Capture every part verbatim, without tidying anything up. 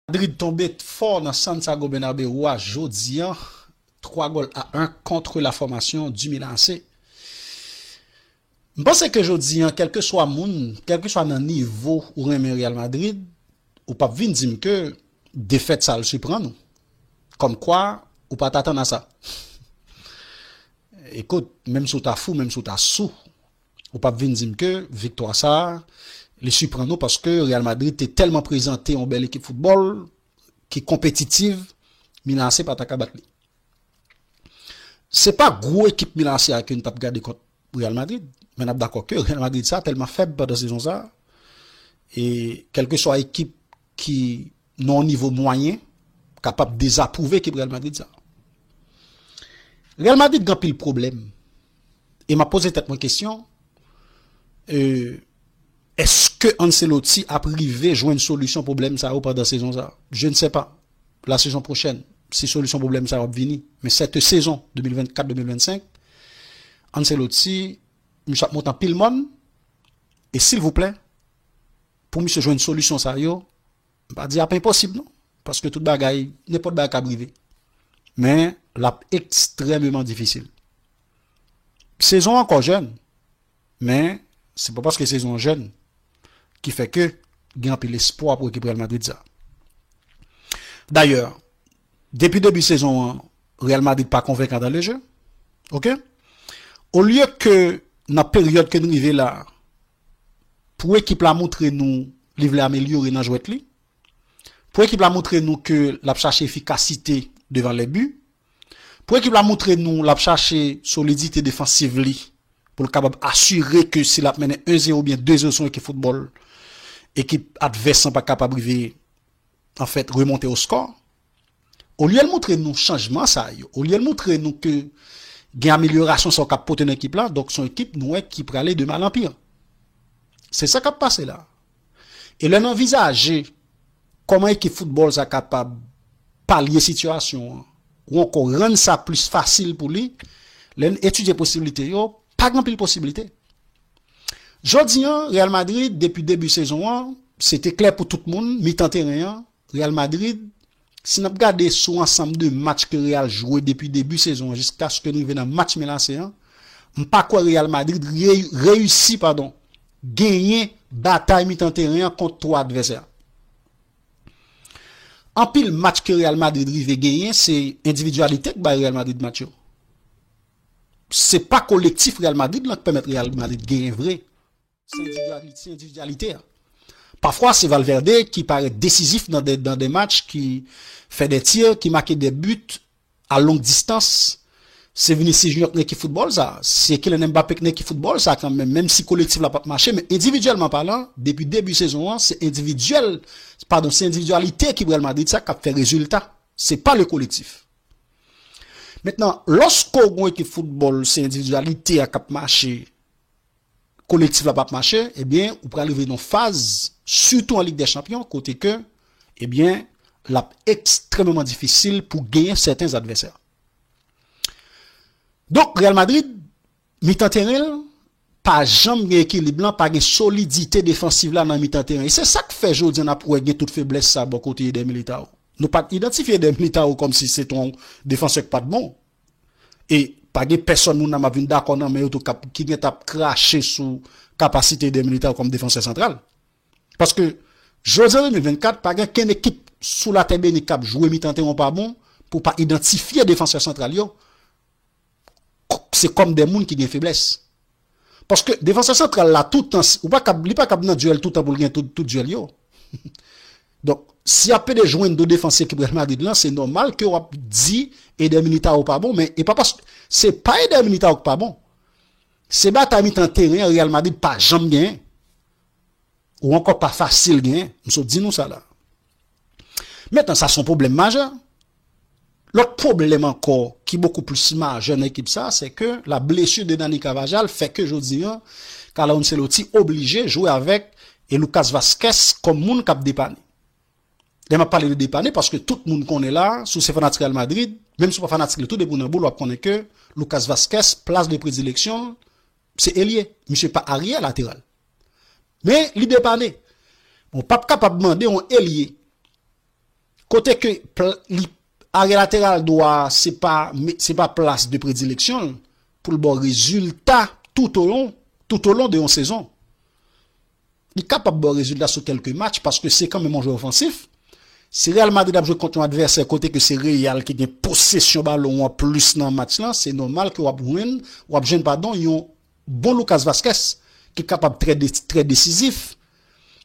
Madrid tonbe fò nan Santiago Bernabéu a jodi a, twa gòl a en contre la formation du Milan A C. M panse ke jodi a, kèlkeswa moun, kèlkeswa nan nivo ou renmen Real Madrid, ou p ap vin di m ke defèt sa a siprann ou. Kòmkwa, ou pa t atann a sa. Ekout, menm si w ta fou, menm si w ta sou, ou p ap vin di m ke viktwa sa a, li siprann ou paske Real Madrid te tèlman prezante yon bèl ekip foutbòl ki konpetitiv, Milan A C pa ta ka bat li. Se pa gwo ekip Milan A C a ke n t ap gade kont Real Madrid, men n ap dakò ke Real Madrid sa a tèlman fèb pandan sezon sa a, e kèlkeswa ekip ki nan yon nivo mwayen kapab dezapwouve ekip Real Madrid sa a. Real Madrid gen anpil pwoblèm. E m ap poze tèt mwen kesyon, e, èske Ancelotti ap rive jwenn solisyon pwoblèm sa yo pandan sezon sa? Je ne sais pas. La saison prochaine, si solisyon pwoblèm sa yo ap vini. Men cette saison de mil vennkat de mil vennsenk, Ancelotti, misye ap monte anpil mòn. E silvouplè, pou misye jwenn solisyon sa yo, m pa di ap enposib non. Paske tout bagay, nenpòt bagay kab rive. Men, l ap ekstrèmeman difisil. Sezon an ankò jèn, men se pa paske sezon an jèn ki fè ke gen anpil espwa pou ekip Real Madrid sa. Dayè, depi debi sezon an, Real Madrid pa konvenkan dan le jeu. Oke? Olye ke nan peryòd ke n rive la, pou ekip la montre nou li vle amelyore nan jwèt li, pou ekip la montre nou ke l ap chache efikasite devan lè bi, pou ekip la montre nou l ap chache solidite defansiv li, pou l kapab asire ke si l ap mennen en zewo oubyen de zewo sou yon ekip foutbòl, ekip advès lan pa kapab rive, anfèt, remonte o skò. Olye l montre nou chanjman sa yo, olye l montre nou ke gen amelyorasyon sa yo k ap pote nan ekip la, donk se yon ekip nou wè ki prale de mal an pi. Se sa k ap pase la. E lè n anvizaje kòman ekip foutbòl sa kapab palye sitiyasyon an, ou ankò rann sa plis fasil pou li, lè n etidye posiblite yo, pa gen anpil posiblite. Jodi an, Real Madrid, depi debi sezon an, se te klè pou tout moun, mitan teren an, Real Madrid, si n ap gade sou ansanm de match ke Real jwe depi debi sezon an jiskaske n rive nan match Milan A C an, m pa kwè Real Madrid rey-, reyisi, padon, genyen batay mitan teren an kont twa advèsè. Anpil match ke Real Madrid rive genyen, se endividyalite k bay Real Madrid match yo. Se pa kolektif Real Madrid lan k pèmèt Real Madrid genyen vre. Se endividyali-, se endividyalite a. Pafwa, se Valverde ki parèt desizif nan de, nan de match, ki fè de tir, ki make de but a long distans. Se Vinicius Junior k nan ekip foutbòl sa. Se Kylian Mbappé k nan ekip foutbòl sa kanmenm. Menm si kolektif la p ap mache, men endividyèlman palan, depi debi sezon an, se endividyèl, padon, se endividyalite ekip Real Madrid sa k ap fè rezilta. Se pa le kolektif. Mentnan, lòske w gon ekip foutbòl, se endividyalite a k ap mache, kolektif la p ap mache, ebyen, ou pral rive nan faz, sitou an Lig dè Chanpyon, kote ke, ebyen, l ap ekstrèmeman difisil pou genyen sèten advèsè. Donk, Real Madrid, mitan teren l, pa janm gen ekilib lan, pa gen solidite defansiv la nan mitan teren. E se sa k fè jodi an n ap wè gen tout feblès sa bò kote Eder Militao. Nou pa t idantifye Eder Militao kòmsi se t yon defansè k pa t bon. E pa gen pèsòn moun nan m ap vin dakò nan men yo tou k ap, ki gentan ap krache sou kapasite Eder Militao kòm defansè santral. Paske jodi an de mil vennkat, pa gen kenn ekip sou latè beni k ap jwe mitan teren w pa bon pou w pa idantifye defansè santral yo. Se kòm de moun ki gen feblès. Paske defansè santral la, toutan, ou pa kab, li pa kab nan dyèl toutan pou l gen tout, tout dyèl yo. Donk, si y ap pede jwenn de defansè ekip Real Madrid lan, se nòmal ke w ap di Eder Militao pa bon, men e pa pas, se pa Eder Militao ki pa bon. Se batay mitan teren an Real Madrid pa janm genyen. Ou ankò pa fasil genyen. M sot di nou sa la. Mentnan, sa se yon pwoblèm majè. Lòt pwoblèm ankò ki bokou plis majè nan ekip sa, se ke la blessure de Dani Carvajal fè ke jodi an, Carlo Ancelotti oblije jwe avèk e Lucas Vazquez kòm moun k ap depane. Lè m ap pale de depane, paske tout moun konnen la, si w se fanatik Real Madrid, menm si w pa fanatik li tou, depi w nan boul, w ap konnen ke Lucas Vazquez, plas de predileksyon l, se elye. Misye pa aryè lateral. Men, li depane. Bon, w p ap kapab mande yon elye Kote ke pl- li, arye lateral dwa a, se pa, se pa plas de predileksyon l pou l ba w rezilta tout au long, tout au long de yon sezon. Li kapab ba w rezilta sou kèlke match paske se kanmenm yon jwè ofansif. Si Real Madrid ap jwe kont yon advèsè kote ke se Real ki gen posesyon balon an plis nan match lan, se nòmal ke w ap jwenn, w ap jwenn, padon, yon bon Lucas Vazquez ki kapab trè, de, trè desizif,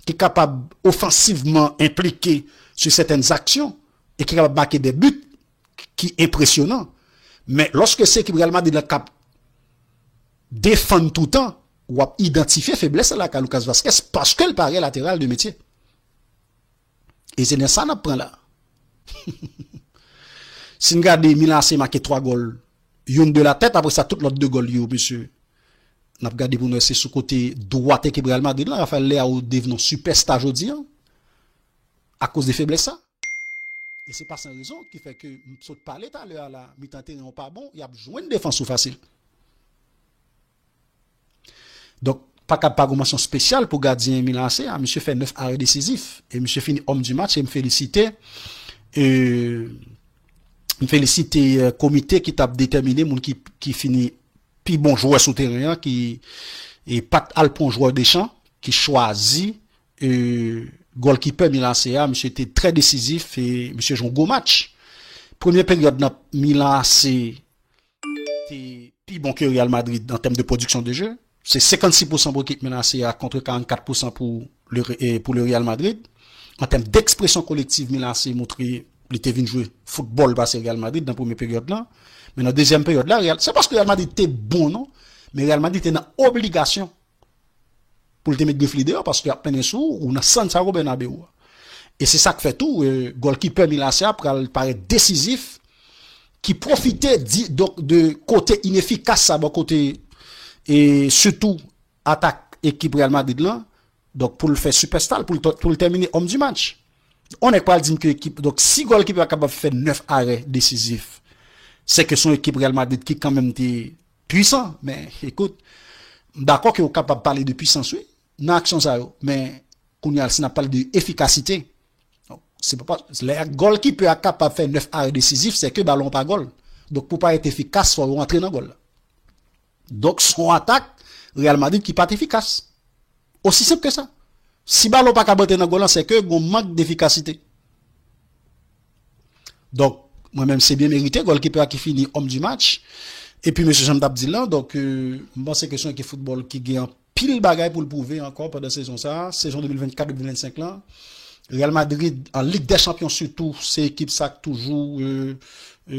ki kapab ofansivman enplike sou sètèn aksyon e ki kapab make de bi ki enpresyonan. Men lòske se ekip Real Madrid la k ap defann toutan, w ap idantifye feblès la lakay Lucas Vazquez paske l pa arye lateral de metye. E se nan sa n ap pran la. Si n gade, Milan A C make twa gòl, youn de latèt, apre sa tout lòt de gòl yo, mesye. N ap gade pou n wè se sou kote dwat ekip Real Madrid la, Rafael Leao devni yon sipèsta jodi a, akoz de feblès sa. E se pa san rezon ki fè ke m sot pale talè a la, mitan teren an pa bon, y ap jwenn defans ou fasil. Donk, pa ka pa gon mansyon espesyal pou gadyen Milan A C a. Misye fè nèf arè desizif. E misye fini homme du match. E m felisite, e, m felisite, e, komite ki t ap detèmine moun ki, ki fini pi bon jwè sou teren an, ki, e, pa t al pran jwè de chan, ki chwazi, e, gòlkipè Milan A C a. Misye te trè desizif e misye jwe yon gwo match. Premye peryòd nan Milan A C te pi bon ke Real Madrid an tèm de pwodiksyon de je. Se senkannsis pousan pou ekip Milan A C a kont karannkat pousan pou le, e, pou le Real Madrid. An tèm d'ekspresyon kolektiv, Milan A C montre li te vin jwe foutbòl pase Real Madrid nan premye peryòd la. Men nan dezyèm peryòd la, Real, se paske Real Madrid te bon, non, men Real Madrid te nan obligasyon pou l te met Grifli deyò, paske y ap mennen sou ou nan Santiago Bernabéu a. E se sa k fè tou, e, gòlkipè Milan A C a pral parèt desizif, ki pwofite di, donk, de kote inefikas sa bò kote, e sitou atak ekip Real Madrid lan, donk, pou l fè sipèsta l, pou l, pou l tèmine homme du match. On nèg pral di m ke ekip, donk, si gòlkipè a kapab fè nèf arè desizif, se ke se yon ekip Real Madrid ki kanmenm te pwisan, men, ekout, m dakò ke w kapab pale de pwisans, wi, nan aksyon sa yo, men kounye a, si n ap pale de efikasite, donk, se pa, lè gòlkipè a kapab fè nèf arè desizif, se ke balon pa gòl. Donk, pou parèt efikas, fò yo antre nan gòl la. Donk, se yon atak Real Madrid ki pa t efikas. Osi senp ke sa. Si balon pa ka antre nan gòl lan, se ke gon mank defikasite. Donk, mwen menm, se byen merite, gòlkipè a ki fini homme du match. Epi, mesye, jan m t ap di l lan, donk, e, m panse ke se yon ekip foutbòl ki gen anpil bagay pou l pwouve ankò pandan sezon sa a, sezon de mil vennkat de mil vennsenk lan. Real Madrid, an Lig dè Chanpyon sitou, se ekip sa k toujou, e, e,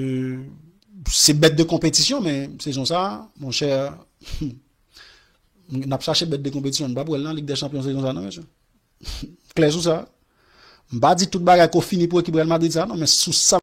se bèt de konpetisyon, men sezon sa a, monchè, n ap chache bèt de konpetisyon, n p ap wè l nan Lig dè Chanpyon sezon sa a, non, mesye. Klè sou sa. M pa di tout bagay ko fini pou ekip Real Madrid sa, non, men sou sa